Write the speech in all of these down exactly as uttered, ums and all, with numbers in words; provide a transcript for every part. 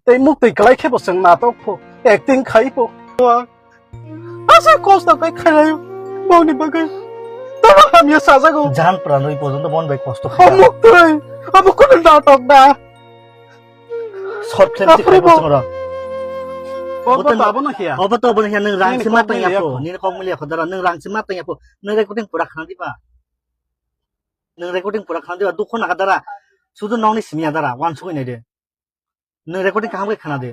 Tei muktwi kwlai khe bo chwng natok pho, acting khai pho. Asa kosto kai khailai boni bagwi. Tamo hamya sajago. Jan pranwi pojonto bon bai kosto khai. Omuktwi, amo kono natok na. Short film si khai bo chwng ro. Obo to abono hiya. Obo to abono hiya, nwng rang si matang ya pho. Nini kok mili ya pho dara, nwng rang si matang ya pho. Nwng recording pura khana diba. Nwng recording pura khana diba, dukho naga dara. Sudu nokni simi ya dara, wansugwi nai de. Nwng recording kaham khe khana de.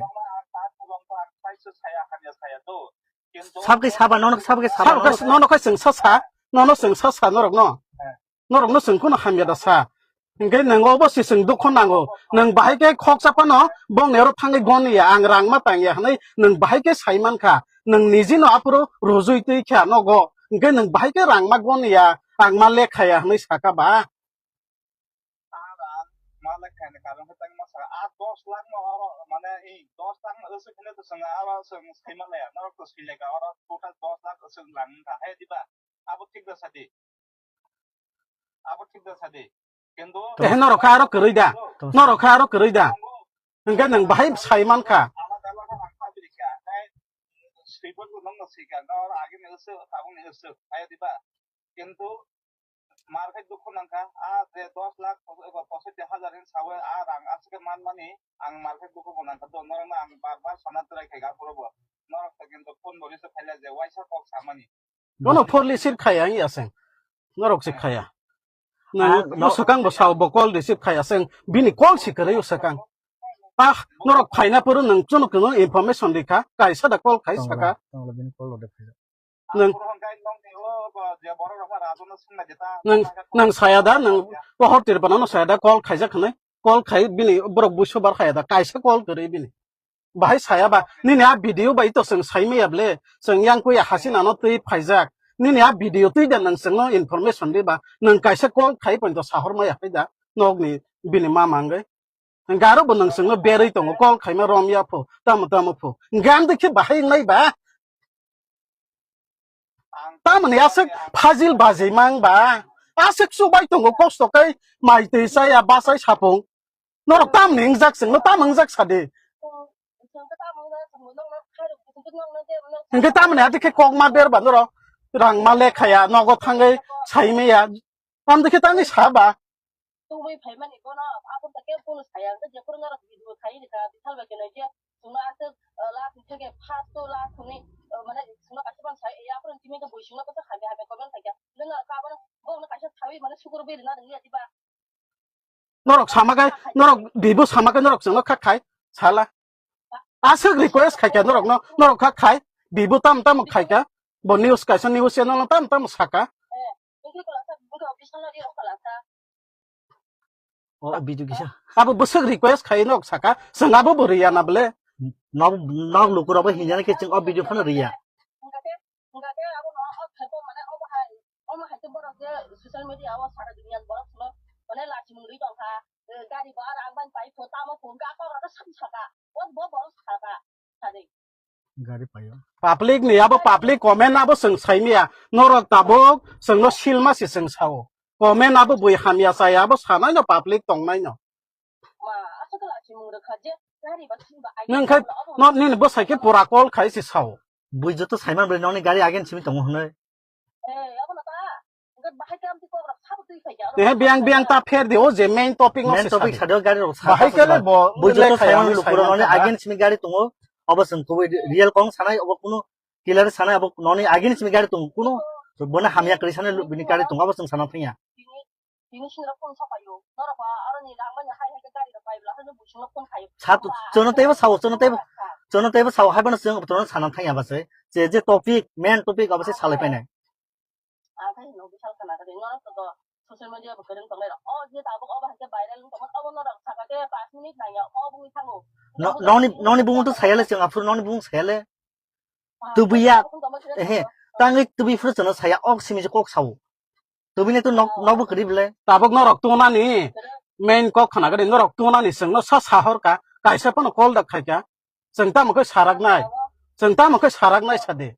Sabke saba, nono sabke saba, nono kai chwng sasa, nono chwng sasa, norok no. Norok no chwng kono hamya da sa. Hingke nwng obo si chwng dukho nango. Nwng bahai khe khoksa phano bongni oro thangwi gon ya, ang rang ma tang ya hwnwi nwng bahai khe sai mankha. Nwng niji no aphuru rujui twi kha nogo. Hingke nwng bahai khe rang ma gon ya, ang ma lekha ya hwnwi saka ba. Aro ma lekha ni karon khe tang ma saka, a dos lakh no oro mane i dos lakh no aswk hwnwi to chwng aro chwng sai ma le, norok to sui le ka oro total dos lakh aswk rang wngkha, hai diba? Abo thik da sadi. Abo thik da sadi. Kintu eh, norok kha aro kwrwi da? Norok kha aro kwrwi da? Hingke nwng bahai sai mankha. Alada alada rang kha bini kha. Hai, swibo nwng no sika, nor agini aswk, tabukni aswk, hai diba? Kintu mar khe dukhu nangkha, a je dos lakh eba posotti hajar hin sawi a rang aswk manmani ang mar khe dukhu bo nangkha, to norokno ang bar bar sana twrai khaikha aphuru bo. Norok to kintu phone bo receive khaila je waisa kok samani. Bono phone receive khaya wngya se. Norok se khaya. Nang no swkang bo sao bo call receive khaya se. Bini call si kwrwi swkang. Ah, norok phaina phuru nwng chwng kwno information rikha. Kaisa da call khai saka. Nwng, nwng, nwng saya da, nwng pohor tirpana no saya da call khaijak hwnwi. Call khai bini borok buiso bar khaya da. Kaisa call kwrwi bini. Bahai saya ba, nini a video bai to chwng sai maya ble, chwng yang kui hasina no twi phaijak. Nini a video twi da nwng chwngno information di ba, nwng kaisa call khai pon to sahor maya hai da, nokni bini mama wngwi. Garo bo nwng chwngno berwi tongo, call khaima rom ya pho, tamo tamo pho. Hingke ang de khe bahai wngnai ba? Tamoni aswk fajil bajimang ba? Aswk chubai tongo kosto kai mai twi chaya bachai sapung. Norok tamoni wngjak chwngno, tamo wngjak sadi. Hingke tamoni ati khe kok ma ber ba norok? Rang ma lekhaya, nogo thangwi sai maya. Tamoni khe tangwi sa ba? Tubui phaimani bono, aboni ta kebo bono saya, hwnkhe jephuru norok video khai rikha, bithal bai khe nai khe, chwngno aswk, ah, last ni theke first to last ni, ah, mane chwngno kaisa bono sai, ya, aphuru timi khe bui chwngno kisa hamya hamya comment khaikha, hwnkhe norok abono, bono kaisa sawi mane sukur bui rwna rwngya diba? Norok sama khe, norok bibo sama khe norok chwngno kha khai, sala. Aswk request khaikha norokno, norok kha khai, bibo tam tam khaikha, bo news kaisa news channel no tam tam saka. O video kisa. Abo bwswk request khai nok saka, chwng abo bo riya na bole. Nok, nok lukurok bo hinjana khe chwng o video phano riya. Omo hai khe borok je social media o sara duniya ni borok phano mane lachimung rwi tongkha. Eh, gari bo aro ang bai pai pho tamo pho hwnkhe a kok rok khe saka saka. Bo, bo borok saka. Sadi. Gari paio. Public ni abo public comment abo chwng sai maya. Norok tabuk chwngno silma se chwng sao. Comment abo bui hamya chaya abo sanai no public tongnai no. Ma, aswk khe lachimung rwkha je gari ba sini ba ai. Nwng khai no nini bwsai khe pura call khai se sao. Bui joto saiman bai nokni gari again simi tongo hwnwi. Eh, abo na ta. Hwnkhe bahai khe amtwi kok rok sabo twi khai khe. Eh, biang biang ta pher de o je main topic no. Main se topic sadi. Sadi o gari rok sa bahai khe le bo bui joto saiman lukurok nokni again simi gari tongo. Obo chwng kubui real kong sanai obo kunu killer sanai abo nokni again simi gari tongo kunu. Bono hamya kwrwi sanai bini gari tongo obo chwng sana thangya. Tini sini rok phone sokayo. Norok ba aroni rang manya hai hai khe gari rok pai bla hano buising rok phone khayo. Sa chwngno teibo sao, chwngno teibo, chwngno teibo sao hai bono chwng botorno sana thangya ba se. Je, je topic, main topic abo se salai painai. Ang khai hino bisal khana kade norok to social media bo kwrwng tongnai rok. O je tabuk obo hai khe viral wng tongmani obo norok saka khe pash minute nangya o bungwi thango. No, noni, noni bumung to sayale chwng aphuru noni bumung sayale. Tubuya, ehe, tangwi tubui phuru chwngno saya, ok simi je kok sao. Tubui ne to nok, nokbo kwrwi bwle. Tabuk norok tungnani main kok khna gari norok tungnani chwngno sa sahor ka, kaisa phano call da khai ka. Chwng tamo khe sarak nai. Chwng tamo khe sarak nai sadi.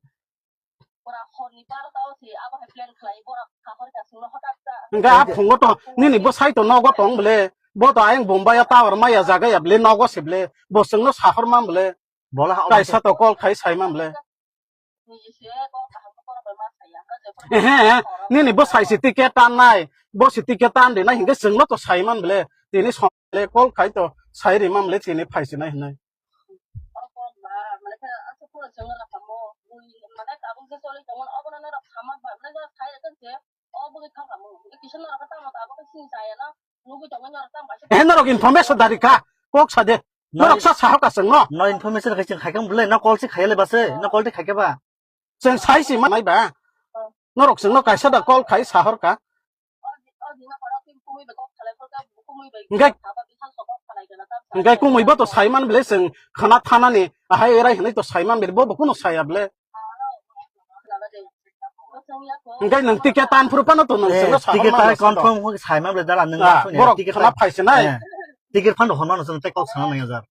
Hwnkhe a phungo to nini bwsai to nogo tong bwle. Bo to ayang Bombay o tower maya jaga ya ble, nogo se ble. Bo chwngno sahor man ble. Bola ha kaisa to call khai sai man ble. Ehe, ehe. Nini bo sai si ticket tan nai. Bo si ticket tan de nai hingke chwngno to sai man ble. Tini som le call khai to sai ri man ble tini phai si nai hinai. Ehe, norok information dari kha. Kok sa de. Norok sa sahok aswk no. No information khai chwng khai kang bwle, no call si khai le ba se, no call ti khai khe ba. Chwng sai si ma nai ba. Norok chwngno kaisa da call khai sahor ka. Hingke, hingke kumui bo to sai man bwle chwng khana thanani ahai erai hinui to sai man bwle bo bo kuno saya bwle. Hingke nwng ticket tan phuru phano to nwng chwngno sahor ticket man ta bwle confirm sai man bwle dara nwng borok ticket khana phai se nai. Ticket phano hon mano chwng tei kok sana nai ajar.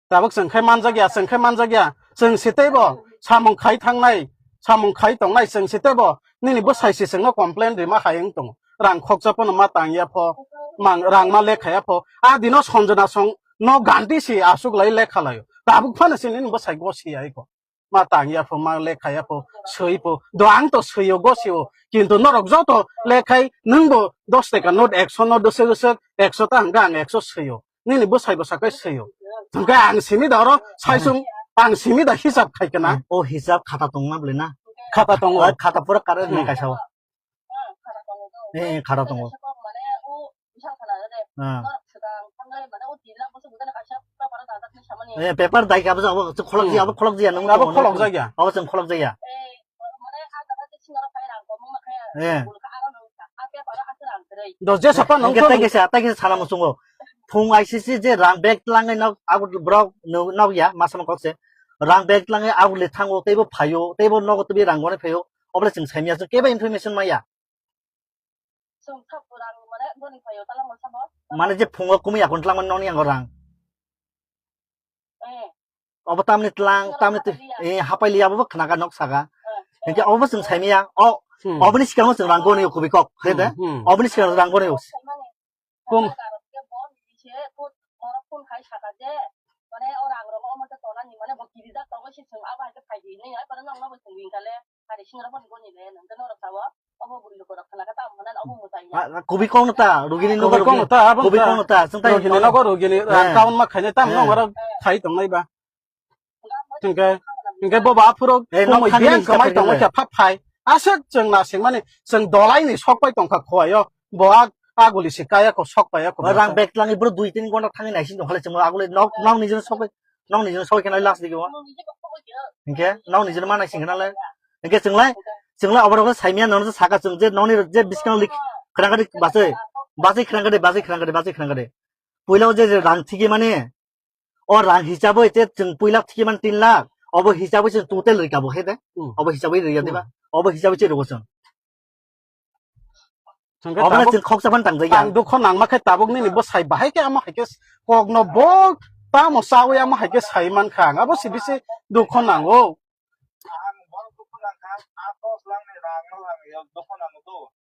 Tabuk chwng khai manjak ya, chwng khai manjak ya. Chwng se teibo samung khai thangnai, samung khai tongnai chwng se teibo nini bwsai se chwngno complain rima hai wng tongo. Rang khokcha phano ma tang ya pho, mang rang ma lekha ya pho. A dino Sanjana song no ganti si asuk lai lekha laio. Tabuk phano se nini bwsai go si ya iko. Ma tang ya pho, ma lekha ya pho, swi pho. Do ang to swi o go si o. Kintu norok joto lekhai nwng bo dos taka note ekso no dosek dosek ekso ta hwnkhe ang ekso swi o. Nini bwsai bwsa kai swi o. Hwnkhe ang simi da oro saisung ang simi da hisab khai kana. O hisab khata tongma bwle na? Khata tongo. Khata pura kare nang kaisa o. Eh, eh, khara tongo. Eh, paper dai ka bwsa abo khulok jia, abo khulok jia nang. Abo khulok jia. Abo chwng khulok jia. Eh. Do je sapa nang. Tei kisa, tei kisa sana musungo. Phung I C C je rang bag tlangai nok, abo borok nok ya, masa mokok se. Rang bag tlangai abo le thango, teibo phaio, teibo nogo teibo rang gone phaio. Obole chwng saimya, chwng kebo information maya. Mane je phungo kumui akon tlang mani nokni yango rang. Obo tamni tlang, tamni twi, eh, hapai liya, abo bo khnaga nok saka. Hinkhe obo chwng saimaya, o, oboni sikango chwng rang goni kubui kok, de de. Oboni sikango rang goni. Kum. Kubui kok no ta, rugini nogo rugini. Kubui kok no ta, chwng tai rugini nogo rugini, account ma khainai tam no oro khai tongnai ba. Hingke, hingke bo ba phuro kumui biyang kamai tongma khe phap phai. Aswk chwng na singmani, chwng dolai ni sok pai tongkha khoyo. Bo a, aguli si kaya ko sok pai ko. Rang bag tlangi bro dui tin gonta thangwi naising tongkhale chwng aguli nok, nok ni jino sok pai, nok ni jino sok khe nai last digi wa. Hingke, nok ni jino ma naising khe nale. Hingke chwng lai, chwng lai obo rok saimya nono saka chwng je nokni je biskang lik khrang kade basai, basai khrang kade, basai khrang kade, basai khrang kade. Puila je, je rang thigi mani, O rang hisabwi te chwng pui lakh thikhe man tin lakh, obo hisabwi chwng total rika bo khe de. Hmm. Obo hisabwi rika diba? Hmm. Obo hisabwi chwng rwgo chwng. Chwng khe obo tabuk chwng khoksa phan tang jaya. Ang dukho nangma khe tabuk nini bwsai bahai khe amo hai khe kokno bo tamo chawi amo hai khe sai man kha ang. Abo se bisi dukho nango. Ang borok dukho nang kha, a dos lakh ni rang no lang ya dukho nango do.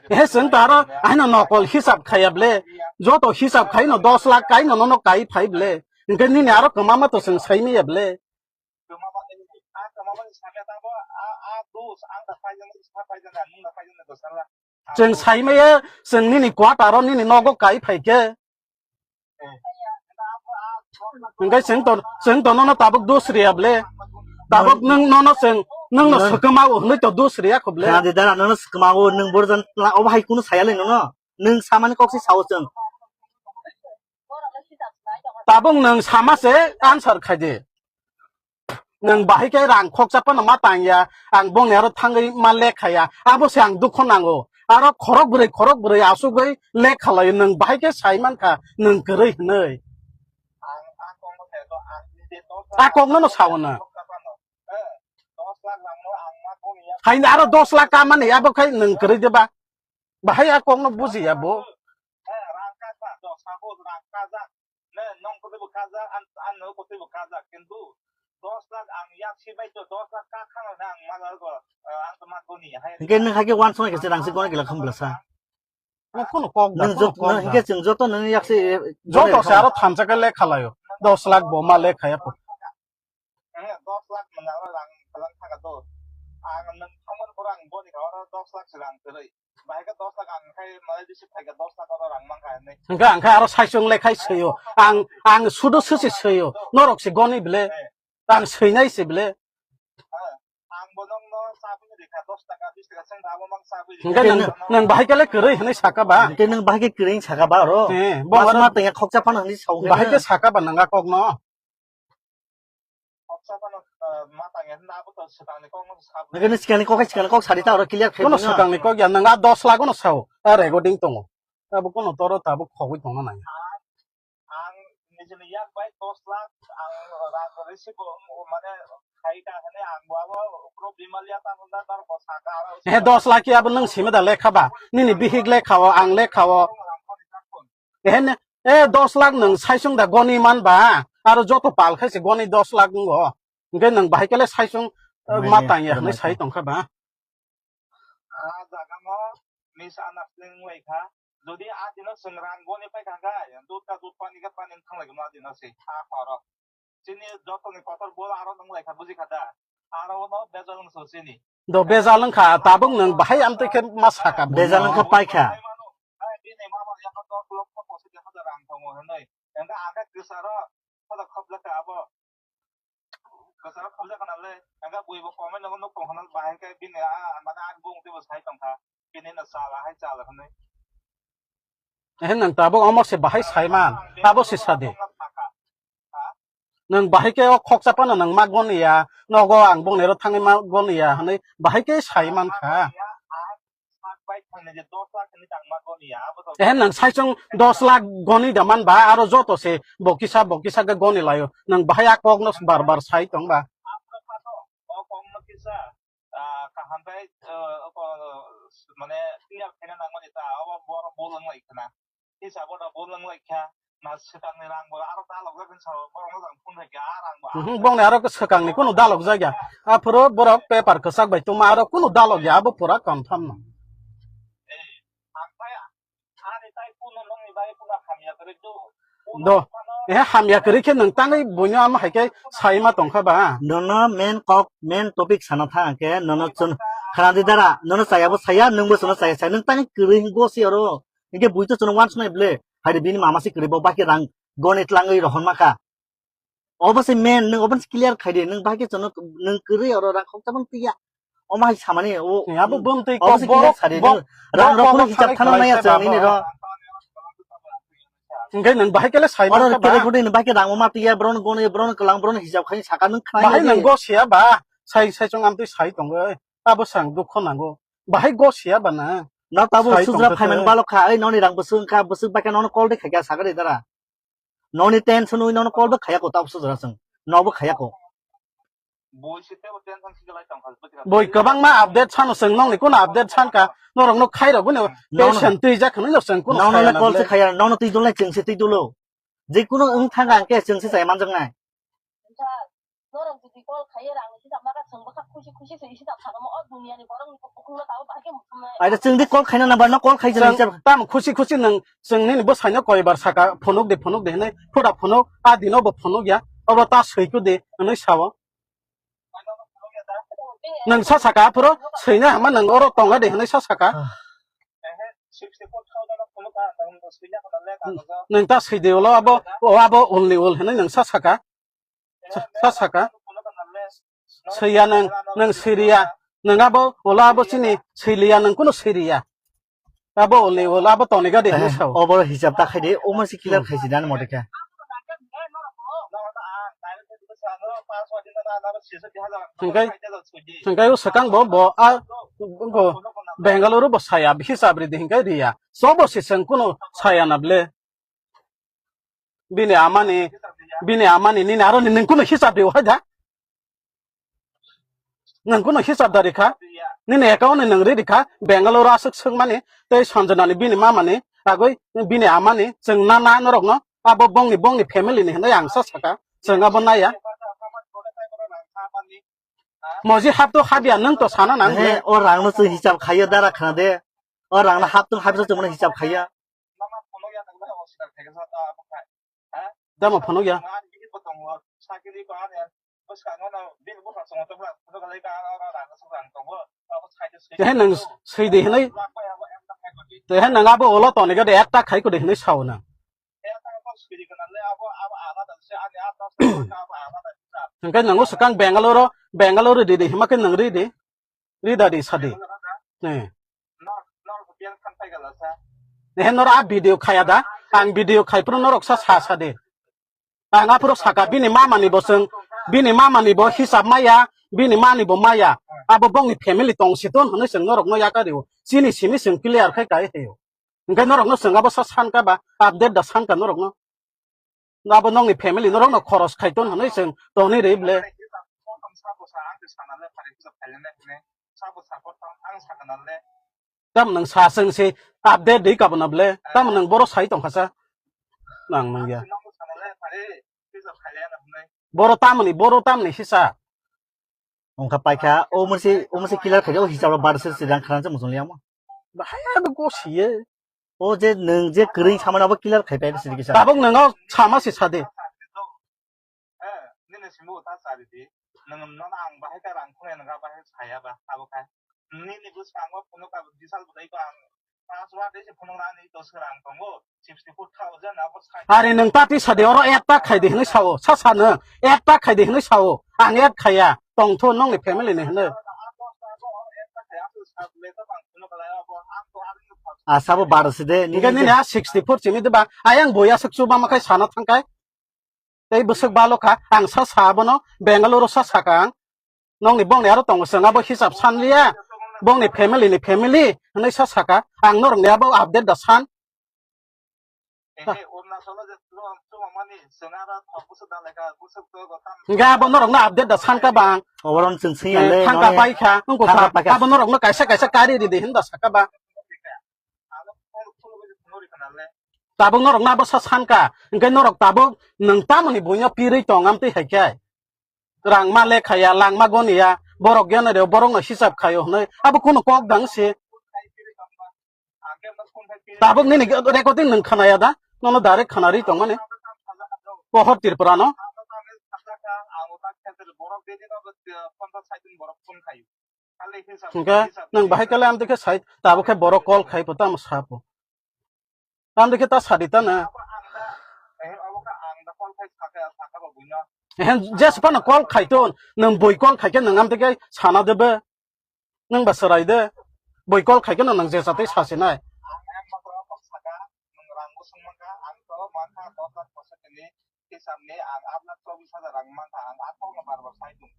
He, chwng to aro aino nokol hisab khaiya ble. Joto hisab khaino dos lakh kaino nono kai phai ble. Hingke nini aro kwmama to chwng saimaya ble. Chwng saimaya, chwng nini kwataro nini nogo kai phai khe. Hingke chwng to, chwng to nono tabuk dos riya ble. Tabuk nwng nono chwng, nwng no swkma o hwnwi to dos riya kho ble. Khna di dara, nono swkma o, nwng borjan tla, obo hai kunu saya le nono. Nwng samani kok se sao chwng. Tabuk nwng sama se answer khai di. Nwng bahai khe rang khoksa phano ma tang ya, ang bongni aro thangwi ma lekha ya, abo se ang dukho nango. Aro khorok bwrwi, khorok bwrwi asugwi lekha laio, nwng bahai khe sai man kha, nwng kwrwi hwnwi. A kok nono sao na. Aini aro dos lakh kamani abo khai nwng kwrwi de ba. Bahai a kokno bujiya bo. Eh, rang kasa, dos lakh rang kasa. Ne, nong kotwi bo kajak, an, an no kotwi bo kajak, kintu dos lakh ang yak si bai to dos lakh ka khang na ang ma gal go, eh, ang to ma goni hai. Hingke nwng hai ke wan song ke se rang si goni gila khum glasa. Nwng kono kok da, nwng jot, kono kok nwng da. Hingke chwng joto nwng yak si, eh, joto goni se khum. Aro thamsa ke lekha layo. Dos lakh bo ma lekha ya po. Eh, dos lakh nwng aro rang phalang thaka to. Ang nwng thangmani pore ang goni ka oro dos lakh se rang kwrwi. Bahai khe dos lakh ang khai malai bisi phaikha dos lakh oro rang mankha hinwi. Hingkhe ang khe aro saichung le khai swiyo. Ang, ang sudo susi swiyo. Norok se goni bile. Ang swinai se bile. Ang bo nokno chabwi rikha dos taka, bis taka chwng abo mang chabwi rikha. Hingkhe nwng, nwng bahai khe le kwrwi hinwi saka ba? Hingkhe nwng bahai khe kwrwi saka ba oro? He, bo aro ma tengya khokcha phano hinwi sao. Bahai khe saka ba nwng a kokno? Khoksa phano, eh, ma tangya hwnna abo to swkangni kokno sa. Nokni swkangni kok hai swkangni kok sadi ta oro clear khai. Kono bwino. Swkangni kok ya, nwng a dos lakh no sao, a recording tongo. Abo kono toro tabuk khogwi tongna nai. Ang, ang nijini yak bai dos lakh, ang rang receive bo, mane, khai ka hwnwi ang bo abo ukro bimal ya ta hwnna tar ko saka aro. He dos lakh ya abo nwng simi da lekha ba? Nini bihik lekha o, ang lekha o. Ehe ne, e, dos lakh nwng saichung da goni man ba, aro joto pal khai se goni dos lakh wngo. Hingke nwng bahai kele saichung, e, ma tang ya hwnwi sai tongkha ba. A jaga no misa nasling lai kha. Jodi a dino chwng rang goni pai kha kha, dut ka dut pani ka pani thang lai ma dino se. A khoro. Chini jotoni kotor bol aro nwng lai kha, buji kha da? Aro no bejal wng so chini. Do bejal wng kha, tabuk nwng bahai amtwi khe ma saka bo. Bejal wng kha pai kha. Ai, bini mama yakho dos lokho pochis hajar rang tongo hinwi. Engkha ang khe kwcharo khoda khobjakha abo. Kwcharo khobjakha nalai. Engkha bui bo comment no nuk tong hwnal bahai khe bini a, mane ani bung twibo sai tongkha. Bini no chala hai chala hinwi. Ehe, nwng tabuk omo se bahai saiman, abo se sadi. Nwng bahai khe o khoksa phano nwng ma goni ya, nogo ang bongni ro thangwi ma goni ya hwnwi bahai khe saiman kha. Ehe, nwng saichung dos lakh goni da man ba, aro joto se bo kisa, bo kisa khe goni laio. Nwng bahai a kokno bar bar sai tong ba. Ah, kaham khe, eh, ko, mane, clear khaina nangmani ta, obo borok bolong lai khna. Hisabo da bolong lai kha, na swkangni rang bo aro dalok jak hinwi sao, borok no jang phone khai kha, ah, rang bo. Mhm, bongni aro swkangni kunu dalok jak ya. Aphuru borok paper kwchak bai tuma aro kunu dalok ya, abo pura confirm no. Eh, ang khe Do. Ehe, hamya kwrwi khe nwng tangwi buino amo hai khe sai ma tongkha ba? Nono main kok, main topic sana tha hwnkhe nono chwng khana di dara, nono chaya bo saya, nwng bo chwngno chaya saya, nwng tangwi kwrwi hwnkhe gosi oro. Hwnkhe bui to chwngno wansuknai ble. Hai de bini mama se kwrwi bo bakhe rang goni tlangwi rohorma kha. Obo se main, nwng obo se clear khai di, nwng bahai khe chwngno, nwng kwrwi oro rang khoksa bang twi ya. Omo hai samani, o, ni abo bumtwi obo kok se clear borok, sadi, bok-, nwng rang bok rok phano kok hisab thangwi thangno nai ya khlaisa chwng nini babo. Ro. Hwnkhe nwng bahai khe le sai oro mankha ba? Kere kuri nwng bahai khe rang ma twi ya, bono goni, bono kwlang, bono hisab khai saka nwng khnai ya di. Bahai nwng go siya ba, sai, sai chwng amtwi sai tongwi, abo sang dukho nango. Bahai go siya ba na? Na tabo sai sujra tongkha phaiman se. Balok kha, ei noni rang bwswk wngkha, bwswk bahai khe nono call de khai kha sakari dara. Noni tension wi nono call bo khaya ko, tabo sujra chwng. Nobo khaya ko. Boi kwbangma update sano chwng, nongni kuno update sanka, norokno khairogwi no tension twi jak hwnwi no chwng kuno. Nono le call se khaya, nono twi dulnai chwng se twi dulo. Je kuno wng thang ang khe chwng se chaya manjaknai. Norok jodi call khaiwi rang ni hisab naka chwng bwkha khusi khusi se hisab sakamo o duniya ni borok ni bukhuk no tabo bahai khe muchungnai. Aida chwng di call khaina number no call khai chwng hisab. Tam khusi khusi nwng chwng nini bwsai no koibar saka phunuk di phunuk di hinwi phuda phunuk a dino bo phunuk ya obo ta swiku di hinwi sao. Nwng sa saka aphuru swina hama nwng oro tonga di hinwi sa saka. Nwng ta swi di ulo abo, o abo only ol hinwi nwng sa saka. Sa saka. Swiya nwng, nwng siriya. Nwng abo, ola abo chini swiliya, nwng kuno siriya. Abo only ol, abo toniga de hinwi sao. Obo hisab ta khai di, omo si clear khai si dan mote khe. Hingkai, hingkai o swkang bo, bo a, bo Bengaluru bo saya, hisab ri di hingkai riya. Sobo si chwng kuno saya na ble. Bini amani, bini amani, nini aro ni nwng kuno hisab di hai da? Nwng kuno hisab da rikha? Nini account ni nwng ri rikha, Bangalore aswk swngmani, tei Sanjana ni bini mama ni, agwi bini ama ni, chwng na na norok no, abo bongni, bongni family ni hinwi ang sa saka, chwng abo naya. Moji hap to hap ya, nwng to sana nang. He, o rang no chwng hisab khaiya dara khna de. O rang no hap to hap chwng mano hisab khaiya. Tamo phunuk ya. Tehe nang sui de hinui. Tehe nang abo olo toni gade ekta khai ko de hinui sao nang. Hingke nang o swkang Bangalore, Bangalore di de hima ke nang ri de. Rida di sadi. Eh. Nor, nor ko piang khan pai gala sa. Eh, nor a video khaya da. Ang video khai pro norok sa sa sadi. Ang aphuru saka bini mama ni bo chwng, bini mama ni bo hisab maya, bini mani bo maya. Abo bongni family tong si ton hwnwi chwng norok no yakario. Chini simi chwng clear khai kai heyo. Hingke norok no chwng abo sa san ka ba, update da san ka norok no. Abo nokni family norok no khoros khai ton hwnwi chwng tongni rwi ble. Tam nang sa chwng se update di kabana ble. Tam nang boro sai tong kha sa. Nang nang ya. Boro tamni, boro tamni sisa. Wngkha paikha, o mose, o mose clear khaikha, o hisab rok bar se sirang kharang se muchung liya mo. Bahai abo go siye. O je nwng je kwrwi samani abo clear khai pai sidi kisa. Tabuk nwng o sama se sadi. Nini simi uta sari di. Nwng nono ang bahai ka rang khunai nwng bahai saya ba abo kha. Nini bwskango phunuk ka bisal bwdai ko ang. Ari nwng tati sadi oro add ta khai di hinui sao, sa sa nwng add ta khai di hinui sao, ang add khaiya, tongtho nongni family ni hinui. Asabo bar si de, nini hingke nini a sixty four chini de ba, ayang boya suk chuba makhai sana thangkai. Tei bwswk balo kha, ang sa sa abono, Bangalore sa saka ang. Nokni bongni aro tongo chwng abo hisab san liya. Bongni family ni family hwnwi sa saka. Ang norokni abo update da san. Hingke abo norokno update da san ka bang. Oboron chwng singya le, thangka pai kha, wngkha kha. Abo norokno kaisa kaisa kari ridi hinda saka ba. Tabuk norok na bwsa sanka, hingke norok tabuk nwng tamoni buino pirwi tong amtwi hai khe. Rang ma lekhaya, lang ma goniya, borok yano reo, borok no hisab khayo hwnwi, abo kunu kok dang se. Tabuk nini recording nwng khanaya da, nono direct khanari tongmani. Pohor Tripura no. Hingke nwng bahai kale amtwi khe sai, tabuk khe borok call khai po tamo sa po. Amtwi khe ta sadi ta na. Ehen, je sipano call khai ton, nwng boi call khai khe nwng amtwi khe sana de be. Nwng ba chwrai de. Boi call khai khe nwng je satwi sa sinai.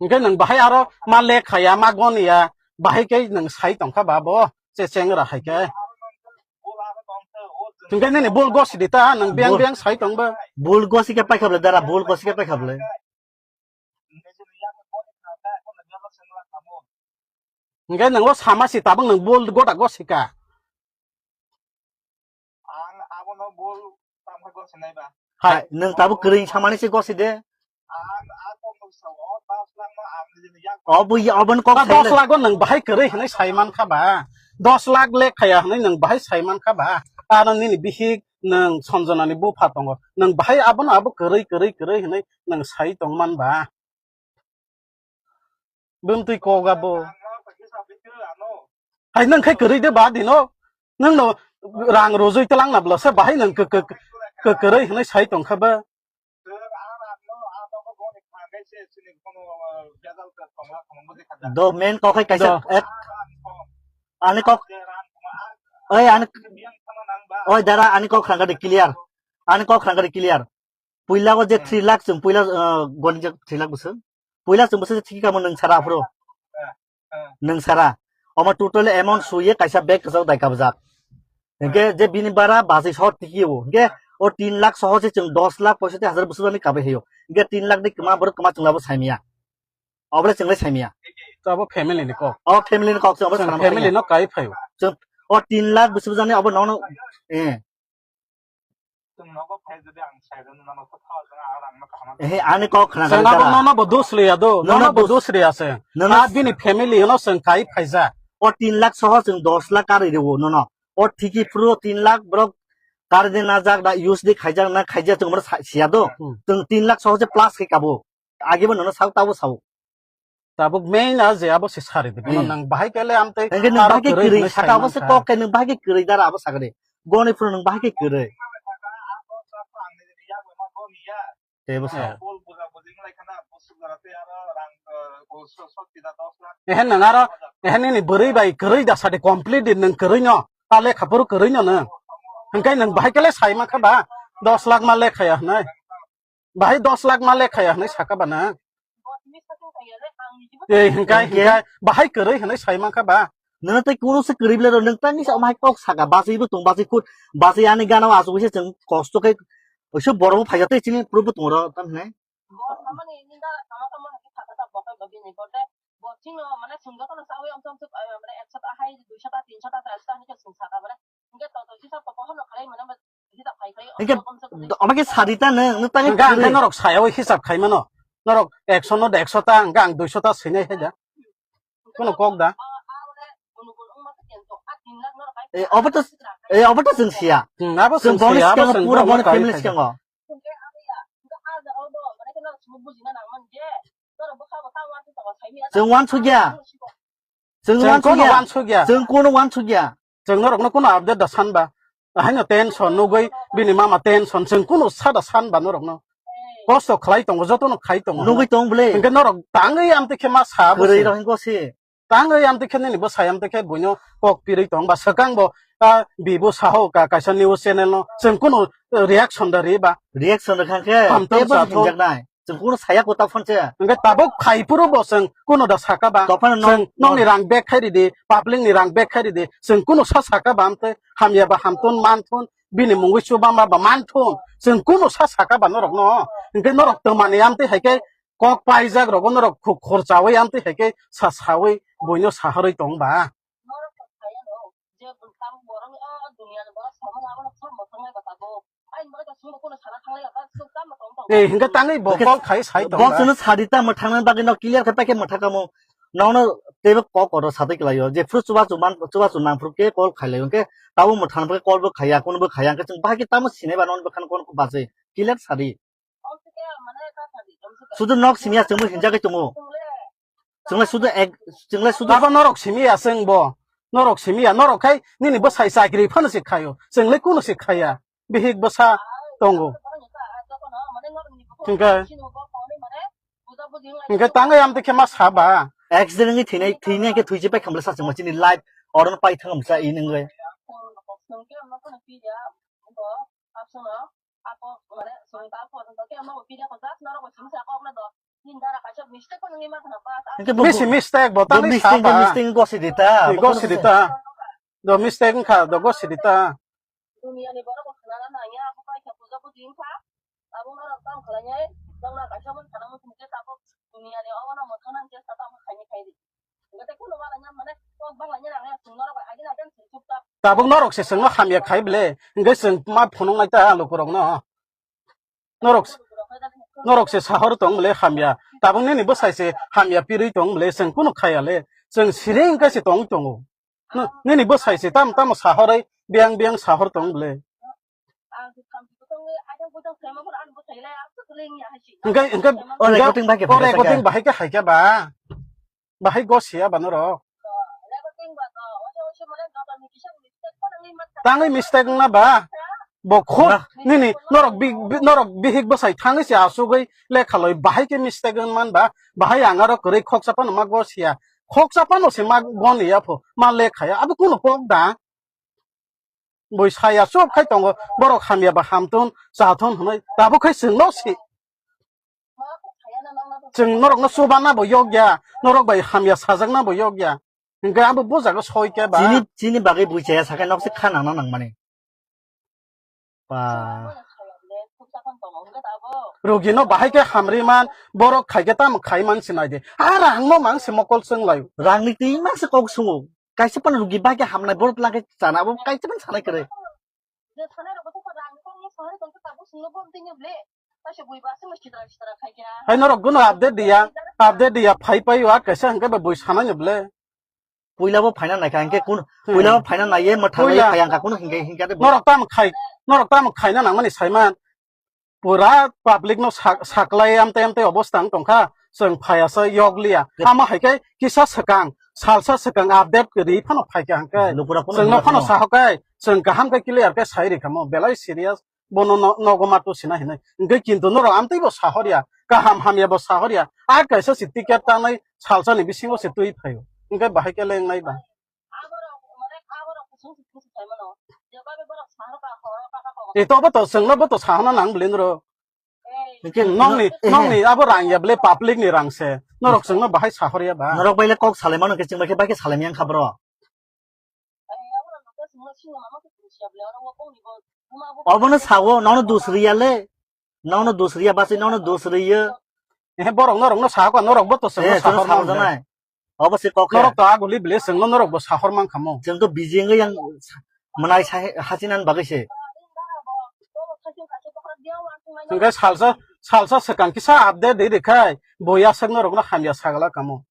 Hingke nwng bahai aro ma lekhaya, ma goniya, bahai khe nwng sai tongkha ba bo, che chengra hai khe. Hingke nini bul gosi di ta, nwng biyang biyang sai tong ba. Bul gosi khe paikha ble dara, bul gosi khe paikha ble. Hingke nwng o sama si tabuk nwng bul gota gosi ka. Hai, nwng tabuk kwrwi samani se gosi de. Obo ya, obo ni kok. Dos lakh o nwng bahai kwrwi hinwi sai mankha ba. Dos lakh lekhaya hinwi nwng bahai sai mankha ba. Ano nini bihik nwng Sanjana ni bupha tongo. Nwng bahai abono abo kwrwi, kwrwi, kwrwi hinwi nwng sai tongman ba. Bumtwi kok abo. Hai nwng khai kwrwi de ba dino. Nwng no rang rojoi tlang na bwla se bahai nwng kw-, kw-, kw-, kwrwi hinwi sai tongkha ba. Do main kok hai kaisa. Do. Ek. Ani kok. Oi, ani. Oi, dara, ani kok khangkha de clear. Ani kok khangkha de clear. Puila o je three lakh chwng puila, uh, goni je three lakh bwswk. Puila chwng bwswk thiki kamo nwng sara aphuru. Nwng sara. Omo total amount suye kaisa bag kwchak dai kabjak. Hingke je bini bara bachai sohor tiki o. Hingke o tin lakh soho se chwng dos lakh poisati hajar bwswk jani kabai hayo. Hingke tin lakh ni kwma borok kwma chwng labo saimya. Obole chwng le saimya. Abo family ni kok. O family ni kok se, abo chwng sana family no kai phaio. Chwng o tin lakh bwswk jani abo nono, eh. Chwng nogo phai jodi ang sai rwno nono kotha jora ang rang no kaham. Eh, ani kok khna. Chwng abo nono bo dos liya do, nono bo dos liya se. Nono a bini family no chwng kai phaija. O tin lakh soho chwng dos lakh kari rwo nono. O thiki phuru tin lakh borok kari de na jak da use de khaijak na khaijak chwng bono sa-, siya do. Hmm. Chwng tin lakh soho se plus khai kabo. Age bo nono sao tabo sao. Tabuk main a je abo se sari de. Bono hmm. Nang bahai kele amte hingke nang aro bahai ke kwrwi kwrwi hinwi saka sai abo se mankha. Kok ke nang bahai ke kwrwi dara abo sakade. Goni phuru nang bahai ke kwrwi. Tebo sa. Eh. Ehen nang aro, ehen nini bwrwi bai kwrwi da sadi complete di nang kwrwi no. Ta lekha phuru kwrwi no nang. Hingke nang bahai kele sai mankha ba, dos lakh ma lekha ya hinwi. Bahai dos lakh ma lekha ya hinwi saka ba nang. Eh, hingkai, hingke? Hingkai, bahai kwrwi hinwi sai mankha ba. Nang tei kunu se kwrwi bwle rw, nang tei misa omai kok saka, basi bo tong, basi khut, basi ani gana o asuk se chwng kosto khe, oiso borok bo phaijak tei chini proof bo tong ro, tam hinai. Hingke, omo khe sadi ta nang, nang tangwi hingke ang kwrwi. Norok saya o hisab khai mano. Norok ekso no ekso ta, hingke ang duiso ta sinai hai da. Kono kok da. Eh, obo to, eh, obo to chwng siya. Hmm, abo chwng siya, abo chwng siya, abo chwng pura boni family sikango. Chwng wansukya. Chwng kono wansukya. Chwng kono wansukya. Chwng norokno kono update da san ba. Ahaino tension nugwi bini mama tension chwng kono sa da san ba norokno. Kosto khlai tongo, jotono khai tongo. Nugwi tong bwle. Hingke norok tangwi amtwi khe ma sa bo kwrwi se. Rok hingko se. Tangwi amtwi khe nini bwsai amtwi khe buino kok pirwi tong ba swkang bo, ah, bibo saho ka kaisa news channel no chwng kono reaction da ri ba. Reaction da kha khe hamtom tebo sa thon. Hinjak nai. Chwng kuno saya kota phone se. Hingke tabuk khai phuru bo chwng kuno da saka ba. Tophano chwng nong, nongni rang bag khai ridi, public ni rang bag khai ridi. Chwng kuno sa saka ba amtwi hamya ba hamthun manthun, bini mungwi chuba ma ba manthun. Chwng kuno sa saka ba norok no. Hingke norok twmani amtwi hai khe kok paijak rogo norok khuk khorchawi amtwi hai khe sa sawi buino saharwi tong ba. Eh, hingke tangwi bo call khai sai tong ba. Bo chwngno sadi ta mwthangna bagwi no clear khe paikhe mwthakamo. Nono teibo kok kotor satwi kwlaio. Je phuru chubachu man, chubachu nang phuru khe call khai laio. Hingke tabo mwthangna bagwi call bo khaiya, kono bo khaiya. Hingke chwng bahai khe tamo sinai ba nono bwkhano kono bachwi. Clear sadi. Sudu nok simiya chwngbo hinjagwi tongo. Chwngle sudu ek, chwngle sudu. Abo norok simiya chwngbo. Norok simiya, norok khai nini bwsai chakri phano se khaio. Chwngle kuno se khaiya. Bihik bwsa tongo. Hingke, hingke tangwi amtwi khe ma saba. Accident ni thwinai, thwinai khe thwiji pai khamle sa chwngma chini life oron pai thangam sa i nungwe. Hingke bo- Bisi mistake bo tangwi saba. Mistake gosi dita. Gosi dita. Do mistake wngkha, do gosi dita. Tabuk norok se chwngno hamya khai bwle, hwnkhe chwng ma phunuknai ta lukurokno. Norok, norok se sahor tong bwle hamya, tabuk nini bwsai se hamya pirwi tong bwle, chwng kunu khaya le, chwng siri wngkhe se tongwi tongo. Nini bwsai se tamo tamo sahorwi biyang biyang sahor tong bwle. Hwnkhe, hwnkhe, o recording bai khe o recording bahai khe hai khe ba. Bahai gosi ya ba norok. Tangwi mistake wngna ba. Bo khuk nini norok bi-, bi-, norok bihik bwsai thangwi se asugwi lekha loi bahai khe mistake wng man ba. Bahai ang aro kwrwi khoksa phano ma gosi ya. Khoksa phano se ma goni ya pho. Ma lekha ya. Abo kunu kok da. Bui saya chup khai tongo, borok hamya ba hamthun, chathun hwnwi, tabuk khai chwngno si. Chwng norokno chubanabo yokya, norok bai hamya sajaknabo yokya. Hwnkhe abo bujago soi khe ba. Chini, chini bagwi bui chaya sakai nok se kha nangna nangmani. Ba. Rugino bahai khe hamri man, borok khai khe tamo khai man sinai de. A rangno mang se mokol chwng lai. Rangni twi mang se kok sungo. Kaisa pan rugi bai khe hamnai borok lang khe chana abo kaisa pan sanai kwrwi. Hai norok gono update diya, update diya, phai pai wa kaisa hwnkhe ba bui sanai no ble. Puila bo phaina naikha hwnkhe kun, Hmm. Puila bo phaina naiye mwthangwi Puila. Phai ang kha kun hwnkhe hwnkhe de. Norok tamo khai, norok tamo khaina nangmani saiman. Pura public no sak-, saklai amtai amtai obostha wng tongkha. Chwng phaiya sa yokliya. Yep. Amo hai khe kisa swkang, salsa swkang update ri phano phaikha hwnkhe. Lukura phano Chwngno hwnna phano phano. Sahokai, chwng kaham khe clear khe sai ri khamo. Belai serious. Bono no-, nogo ma to sina hinai. Hwnkhe kintu norok amtwi bo sahorya, kaham hamya bo sahorya. A kaisa si ticket tanai salsa ni bisingo se twi phaio. Hwnkhe bahai khe lengnai ba. Ito bo to chwngno bo to sahana nang bwle noro. Hwnkhe Nongni, no-, eh. Nongni abo rang ya bwle public ni rang se. Norok chwngno bahai sahorya ba. Norok baile kok salai mano khe chwng bai khe bai khe salai yang kha bro. Obono sawo, nono dus riya le. Nono dus riya, basi nono dus riya. Eh, borok norokno sahakha, norokbo to chwngno Eh, chwngno sahor sawo mangkha. Janai. Obo se kok khe. Norok to aguli bile chwngno norokbo sahor mangkha mo. Chwng to bijing yang mwnai sai hasinan bagwi se. Hwnkhe salsa, salsa swkang kisa update ri rwkhai, bo yasakno rokno hamya sagala kamo.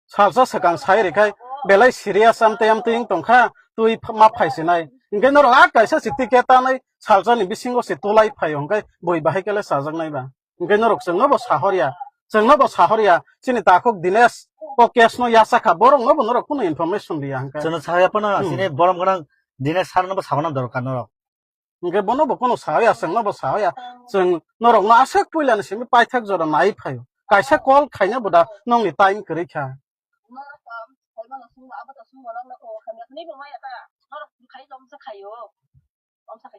Salsa swkang sai rwkhai belai serious amtwi amtwi wng tongkha, twi ph-, ma phaisinai. Hwnkhe norok a kaisa si ticket tanai salsa ni bisingo se tulai phaio, hwnkhe bui bahai kele chajaknai ba. Hwnkhe norok chwngno bo sahorya, chwngno bo sahorya, chini takhuk Dinesh o case no yachakha, borokno bo norok kunu information riya hwnkhe. Chwngno sahorya phano Hmm. Chini borom gwnang Dinesh sir no bo sahorna dorkar norok. Hwnkhe bono bo kunu sawi ya, chwngno bo sawi ya. Chwng norokno aswk puilani simi paithak jora nai phaio. Kaisa call khaina bo da nongni time kwrwi kha.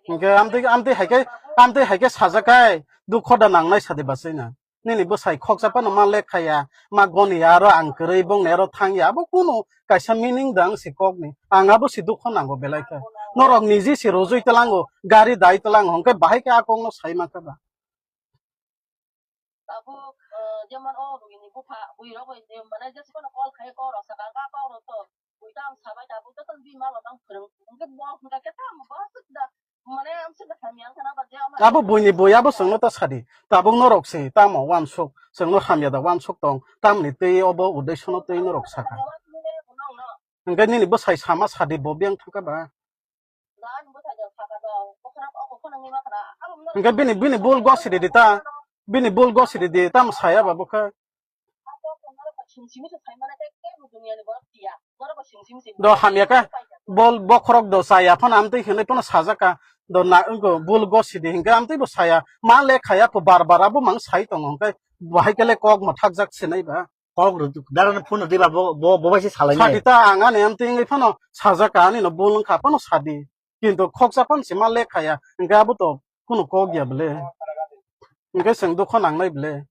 Hwnkhe amtwi, amtwi hai khe, amtwi hai khe sajak kai, dukho da nangnai sadi bachai na. Nini bwsai khoksa phano ma lekha ya, ma goni ya, aro ang kwrwi bongni aro thang ya, abo kunu kaisa meaning da wng si kokni. Ang abo si dukho nango belai khe. Norok niji si rojui tlango, gari dai tlango, hwnkhe bahai khe a kokno sai mankha ba. Tabuk, eh, jemon o rugini bupha, bui rok bai je, mane, jesi kono call khai, call rok saka, ka call rok to, bui ta ang sabai, tabuk joto bima rok ang phwrwng, hwnkhe bo hwnkha khe tamo bo aswk da, mane, ang swk da hamya wngkha na ba, je ama Abo buini bui abo chwngno ta sadi, tabuk norok se, tamo wansuk, chwngno hamya da wansuk tong, tamni twi obo uddeshono twi norok saka. Hwnkhe nini bwsai sama sadi bo biyang thangkha ba? Hwnkhe bini, bini bul gosi ridi ta, bini bul gosi ridi ta, tamo saya ba bokha. Do hamya khe, bol bokhorok do chaya phano amtwi hinwi phano sajak kha, do na, wngkha bul gosi di hwnkhe amtwi bo saya, ma le khaya pho bar bar abo mang sai tongo hwnkhe, bahai khe le kok mwthakjak sinai ba. Kok rw-, dara no phone rwdi ba, bo, bo, bo bai se salai nai. Sadi ta ang ani amtwi wngwi phano sajak ka, ani no bul wngkha phano sadi. Kintu khoksa phano se ma lekha ya, hwnkhe abo to kunu kok ya bwle. Hwnkhe chwng dukho nangnai bwle.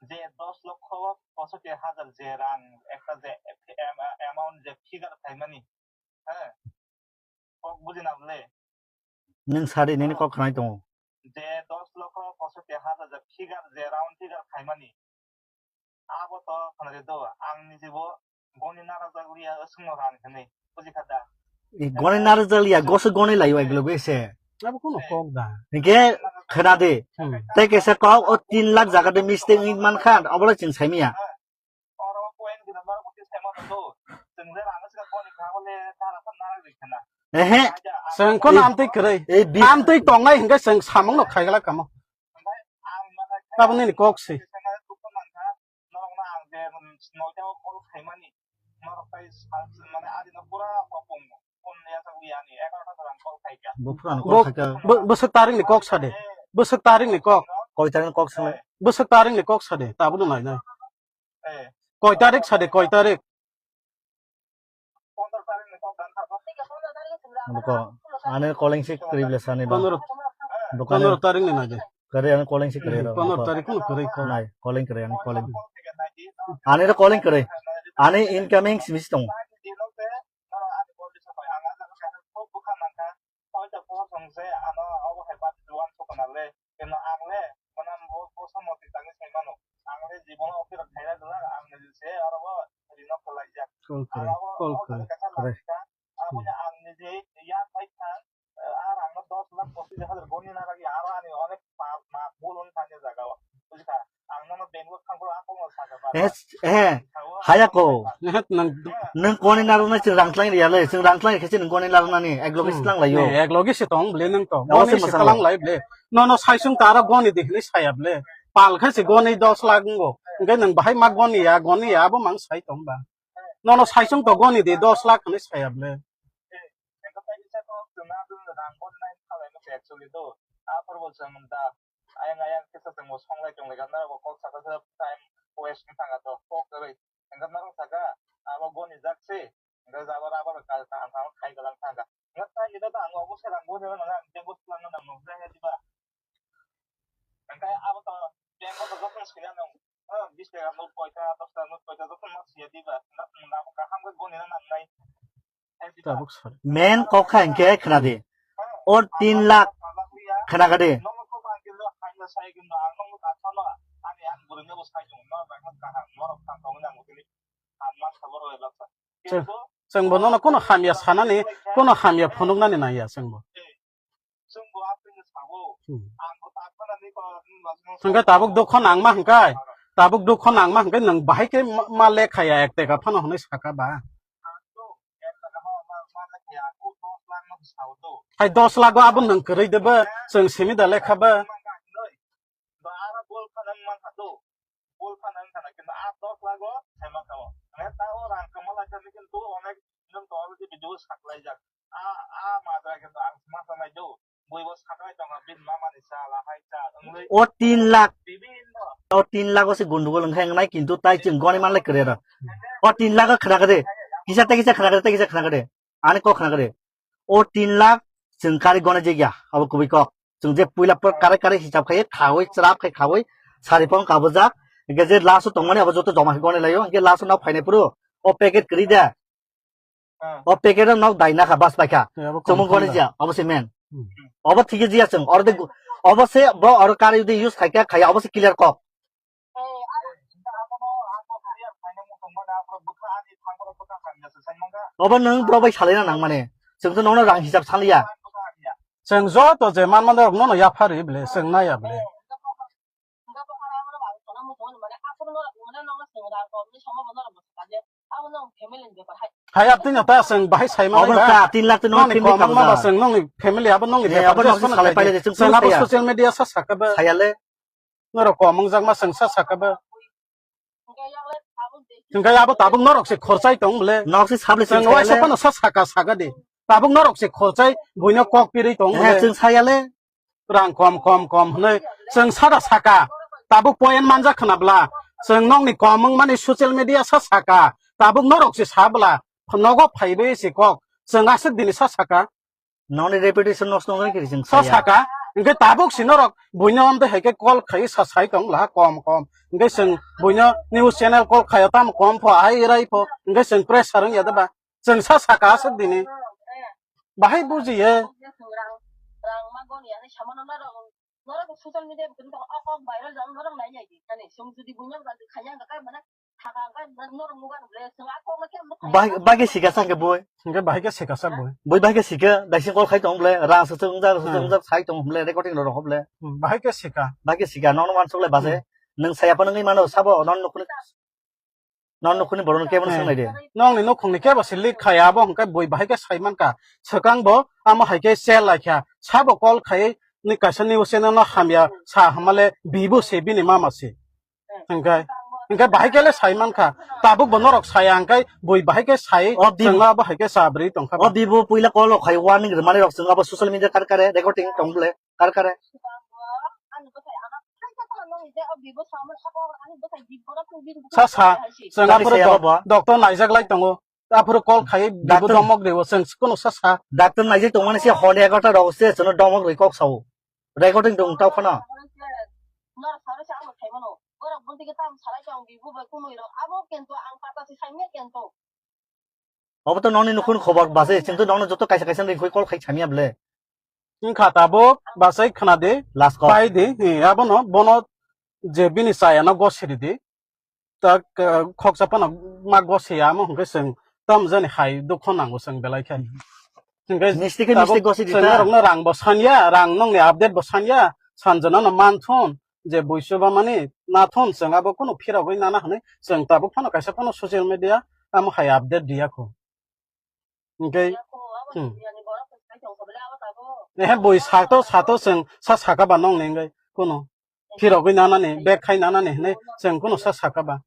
Je dos lokho posotti hajar je rang ekta je am-, amount je figure khaimani, he? Kok buji na bwle? Nwng sadi nini kok khwnai tongo. Je dos lokho posotti hajar je figure, je round figure khaimani. Abo to khwnari do, ang nijibo goni narajak liya, swngno ran hwnwi, buji kha da? I goni narajak liya, goso goni laio, eglo bese. Abo kuno kok da. Hingke khwnadi. Hmm. Tei kaisa kok o tin lakh jaga de mistake wngwi mankha, obo le chwng saimanya. Ehe. Chwng kono amtwi kwrwi. Ei bi- Amtwi tongnai hingke chwng samungno khaigala kamo. Tabuk nini kok se. Bo phurano kok Bo, khaika. Bo, bwswk tarikni kok sade. Bwswk tarikni kok. Koi tarikni kok sanai. Bwswk tarikni kok sade. Tabukno nainai. Koi tarik sade, koi tarik? Buko, ani calling si kwrwi bwle sani ba. Pondro, Buko ani pondro tarik ni nai de. Kwrwi ani calling si kwrwi ro. Pondro tarik no kwrwi ko. Nai, calling kwrwi ani calling. Ani ro calling kwrwi. Ani incoming simi si tongo. Call kwrwi, call kwrwi, kwrwi. Hmm. Eh, eh, haya ko. Eh, nang, nung koni narwknai, chwng rang tlai riyale, chwng rang tlai khe se nung koni narwknani, ek loge Hmm. se tlang laio. Eh, ek loge se tong bwle nung to. Abo Goni se se mwsang tlang lo. Lai bwle. Nono saisung tara goni di hinwi saya bwle. Pal khe se goni dos lakh wngo. Hwnkhe nung bahai ma goni ya, goni ya, abo mang sai tong ba. Nono saisung to goni di dos lakh hinwi saya bwle. Ayang ayang kisa tongmo songlai tonglaika, norok bo kok saka saka time waste wng thangkha to, kok kwrwi. Hwnkhe norok saka abo goni jak se, hwnkhe jabra abo kaham kaham khai kwlang thangkha. Hwnkhe tai nini to ang obo se rang goni rw nang, ang tei bo twlang nang nang nang diba. Hwnkhe abo to bank o to jokhon swina nang, ah, bis taka note koita, dos taka note koita jokhon ma siya diba, hwnkhe nabo kaham khe goni rw nangnai. Tabuk sori. Men kok kha hinkhe khna di. O tin lakh khna kha di. Chwng, chwng bo nono kono hamya sanani, kono hamya phunuknani nangya chwng bo. Hmm. Hwnkhe tabuk dukho nangma hwnkhe, tabuk dukho nangma hwnkhe nwng bahai khe ma, ma lekha ya ek teka phano hwnwi saka ba. Hai dos lakh o abo nwng kwrwi de ba, chwng simi da lekha ba. O tin lakh, o tin lakh o se gundugul wngkha wngnai, kintu tai chwng goni manlai kwrwi oro. O tin lakh o khna kha de, kisa tei kisa khna kha de, tei kisa khna kha de, ani kok khna kha de. O tin lakh chwng kari gona jegya, abo kubui kok. Chwng je puila por kare kare hisab khai khaui, chwrap khai khaui, sari pong kabujak. Hwnkhe je last o tongmani abo joto joma khai goni laio, hwnkhe last o nok phainai phuru o packet kwrwi da. Ah. O packet o nok daina kha, bas paikha. He, abo chwng mung goni confirm da. Jia, abo se men. Hmm. Obo thik jia chwng, oro de gu-, obo se bo oro kari de use khai kha, khaya, obo se clear kok. Obo nwng bro bai salai na nang mane. Chwng to nono rang hisab saliya. Chwng joto je man man rok nono yapha ri bile, chwng naya bile. Hai aptino ta chwng bahai sai ma. Obo ba. Ta tin lakh to nono Noni family kom ka ma ba buja. Chwng noni family abo noni. He, abo bepar nok se jesno salai na paile khaidi. De, chwng Chwng abo saya. Social media sa saka ba. Sayale. Norok kom wngjakma chwng sa saka ba. Hwnkhe abo tabuk norok se khorchai tong bwle. Nok se sabli chwng waisa phano sa saka saka di. Tabuk norok se khorchai buino kok pirwi tong bwle. Chwng sayale. Rang kom, kom, kom hwnwi chwng sada saka. Tabuk point manjak khna bwla. Chwng nokni kom wngmani social media sa saka. Tabuk norok se sa bwla. Nogo phaiwi se kok. Chwng aswk dini sa saka. Noni reputation nosto wngwi kiri chwng sa saya. Saka. Hwnkhe tabuk si norok buino amtwi hai khe call khai sa sai tong laha kom kom. Hwnkhe chwng buino news channel call khaio tamo kom pho, ahai rai pho. Hwnkhe chwng pressure wngya da ba. Chwng sa saka aswk dini. Bahai bujiye. Bai-, bai khe sika sa hwnkhe boi. Hwnkhe bai khe sika sa boi. Boi bai khe sika, daising call khai tong bole, rang swchwk wngjak, swchwk Hmm. wngjak sai tong bole, recording rok rok bole. Hmm, bai khe sika. Bai khe sika, nono wansuk le baje. Hmm. Nwng saya phano wngwi mano, sabo, non nukhuni, non nukhuni borok no kebo no Hmm. swngnai de. Nongni nukhungni kebo se leak khaya, abo hwnkhe boi bai khe sai mankha. Swkang bo, amo hai khe share lai kha. Sabo call khai, ni kaisa news channel no hamya sa hamale bibo se bini mama se. Hwnkhe, hwnkhe bahai khe le sai mankha. Tabuk bo norok saya hwnkhe bui bahai khe sai, O bi- chwngno abo hai khe chabri tongkha O ba. Bibo puila call rok khai warning rwmani rok chwng abo social media kar kare recording tong bole, kar kare. Sa sa, chwng Kari aphuru saya doc-, abo. Doctor naijak lai tongo. Aphuru call khai bibo Doctor domok ribo chwng kuno sa sa. Doctor naijak tongmani se hor egarota rok se chwngno domok rwi kok sao. Recording dong tao khana. Obo to nokni nukhung khobor base, chwng to nokno joto kaisa kaisa ringkhoi call khai samya bole. Wngkha tabuk bachai khna di. Last call. Pai di, hi, abono, bono je bini chaya no gosiri di. tak, eh, khoksa phano ma gosi ya, amo hwnkhe chwng tam jani hai dukho nango chwng belai khe. Hwnkhe Misti khe tabuk misti gosi di chwng ta. Norokno rang bo sanya, rang nongni update bo sanya, sanjana no manthon, je buisoba mani nathon chwng abo kuno phirogwi nana hwnwi chwng tabuk phano kaisa phano social media amo hai update diya kho. Hwnkhe, hmm. Ehe, bui sato, sato chwng sa saka ba nongni hwnkhe kuno phirogwi nanani, bag khai nanani hwnwi chwng kuno sa saka ba.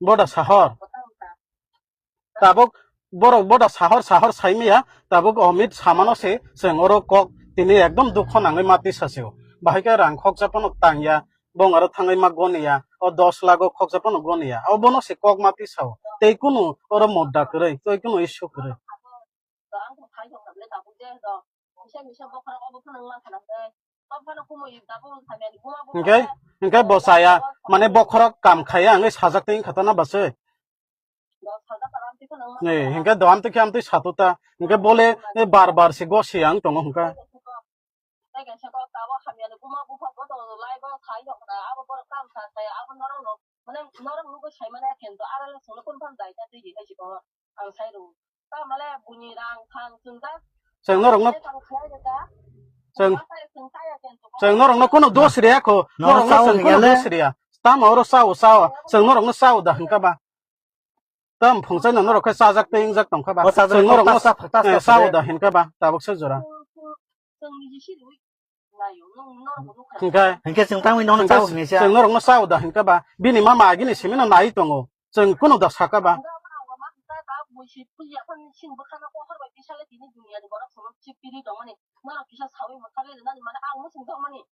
Boda sahor. Tabuk borok boda sahor sahor saimaya, tabuk Amit samano se chwng oro kok tini ekdom dukho nangwi ma tisa se o. Bahai khe rang khoksa phano tangya, bong aro thangwi ma goniya, o dos lakh o khoksa phano goniya. O bono se kok ma tisa o. Tei kunu oro mudda kwrwi, tei kunu issue kwrwi. Hwnkhe, hwnkhe bo chaya, mane bokhorok kam khaiya wngwi sajak tei wngkha ta na ba se? Ni, hwnkhe do amtwi khe amtwi satuta. Hwnkhe bole, eh, bar bar se gosi ang tongo hwnkha. Chwng norokno, chwng, chwng norokno kuno dos riya kho. Norokno chwng kuno dos riya. Tamo oro sao, sao. Chwng norokno sao da hwnkha ba. Tam phungchai no norok khe chajak tei wngjak tongkha ba. O chajak chwng norok no ta sa, ta sa, eh, sao da hinkha ba tabuk se jora. Hinkhe hinkhe chwng tangwi nono sao hinwi sa. Chwng norok no sao da hinkha ba. Bini mama agini simi no nai tongo. Chwng kuno da saka ba.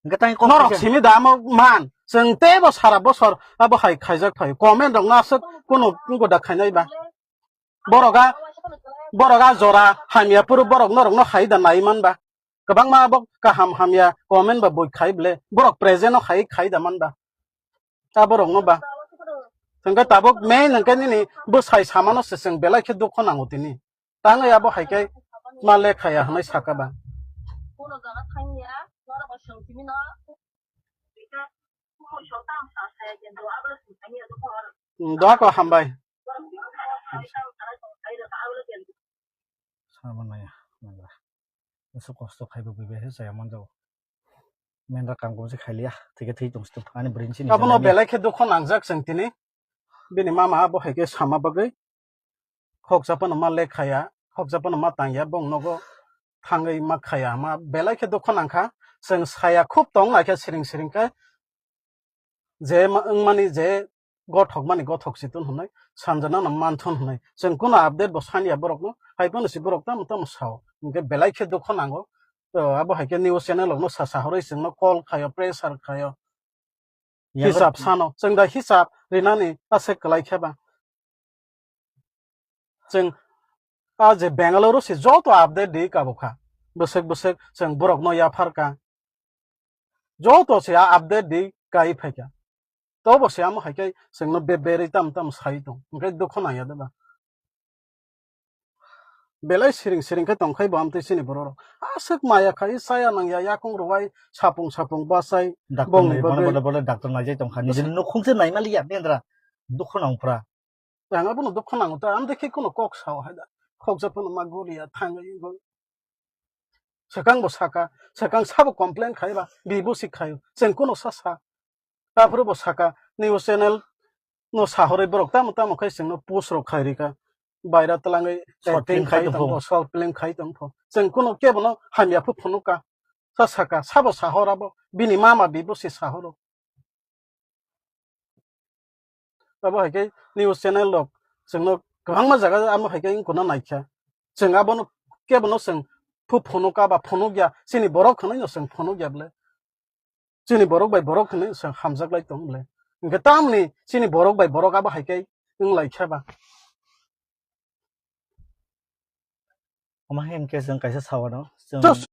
Hwnkhe tang kok norok kisa simi da amo man. Chwng teibo sara bosor abo hai khaijak phaio. Comment rok no aswk kuno goda khainai ba. Borok a, borok a jora hamya phuru borok norok no hai da nai man ba. Kwbangma abo kaham hamya comment ba bui khai ble. Borok present no hai khai da man ba. Ta borok no ba. Hwnkhe tabuk main hwnkhe nini bwsai samano se chwng belai khe dukho nango tini. Tangwi abo hai khe ma lekha ya hwnwi saka ba. Mm, doa ko hambai. Sama naya, naya. Eso kosto khai bo bibe he saya manjao. Mendra kam ko se khai liya, thike thik tong stung. Ani brin sini. Abono belai khe dukho nangjak chwng tini. Bini mama abo hai khe sama bagwi. Khoksa phano ma lekha ya, khoksa phano ma tang ya, bong nogo thangwi ma khaya, ma belai khe dukho nangkha. Chwng saya khub tong nai khe siring siring khe. Je ma-, wngmani je gothok mani gothok si tun hwnwi, sanjana no manthun hwnwi. Chwng kuno update bo sanya borok no, hai phano si borok tamo tamo sao. Hwnkhe belai khe dukho nango. To abo hai khe news channel rok no sa sa horwi chwng no call khayo, pressure khayo. Hisab sano, chwng da hisab rinani ase kwlai khe ba. Chwng a je Bangalore se joto update di kabo kha. Bwswk bwswk chwng borok no yaphar ka. Joto se a update di kai phai kha. Tobo se amo hai khe chwng no be berwi tam tam sai tong. Hwnkhe dukho nang ya de ba. Belai siring siring khe tongkhai bo amtwi chini borok rok. Aswk maya khai chaya nang ya yakung rwai sapung sapung bachai. Doctor bongni nai, bono bagwi. Bono, bono doctor naijai tongkha. Nijini nukhung se naimaliya bendra. Dukho nang phra. Ang abono dukho nango ta. Amtwi khe kuno kok sao hai da. Khokjak phano ma guriya thangwi wngwi. Swkang bo saka. Swkang sabo complain khai ba. Bibo si khaio. Chwng kuno sa sa. Aphuru bo saka, news channel no sahorwi borok tamo tamo khai chwngno post rok khai rika. Baira twlangwi short film khai tongpho, short film khai tongpho. Chwng kuno kebono hamya phu phunuka. Sa saka, sabo sahor abo, bini mama bibo se sahoro. Abo hai khe news channel rok chwngno kwbangma jaga amo hai khe wngkuna naikha. Chwng abono kebono chwng phu phunuka ba phunukya, chini borok hwnwi no chwng phunukya bwle. Chini borok bai borok hwnwi chwng hamjak lai tong bwle. Hwnkhe tamni chini borok bai borok abo hai khe wng lai kha ba. Omo hai hwnkhe chwng kaisa sawano, chwng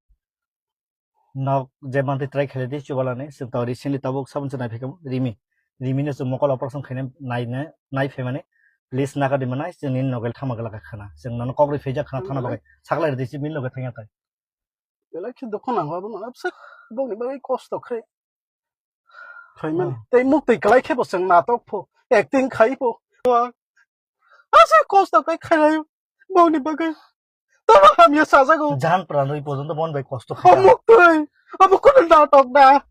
nok je mantwi try khailai di chubalani, chwng to recently tabuk sabun se nai phaikha Rimi. Rimi no chwng mokol operation khaina nai, nai phaimani. Please nagar di manai, chwng nini nogo thangma glak khana. Chwng nono kok ri phejak khana thana bagwi. Saklai ridi si min loge thangya tai. Belai khe dukho nango abono, abse bokni bagwi kosto khai. Khai man. Tei muk tei kwlai khe bo chwng natok pho, acting khai pho. Asa kosto khai khai laio bokni bagwi. Tamo hamya sajago. Jan pran rwi porjonto mon bai kosto khai. Amuk tei. Amo kono natok na.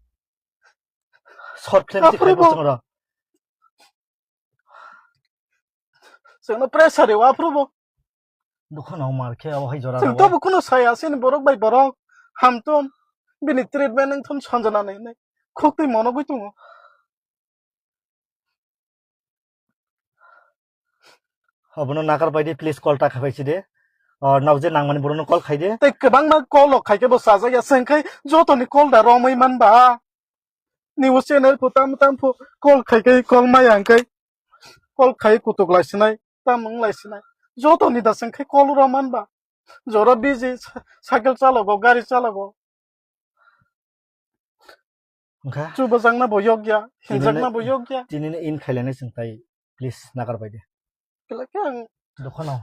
Short film si khai bo chwng ro. Chwngno pressure rw aphuru bo. Dukho no mar khe abo hai jora chwng rw. Tobo kuno saya sini borok bai borok. Hamtum bini treatment wng thum sanjana nai nai. Khok twi mono gwi tongo. Abono nakar bai di, please call ta khabai si de. O, nokje nangmani borokno call khai de. Tei kwbangma call rok khai khe bo sajak ya, chwng khai jotoni call da romwi man ba. News channel pho tam tam pho call khai khai call maya hwnkhe call khai kutuk lai sinai tam wng lai sinai jotoni da chwng khai call ro man ba jora busy cycle chalogo gari chalogo wngkha chubajakna bo yokya hinjakna bo yokya tini in khailani chwng tai please nagar bai de kela khe ang dokhano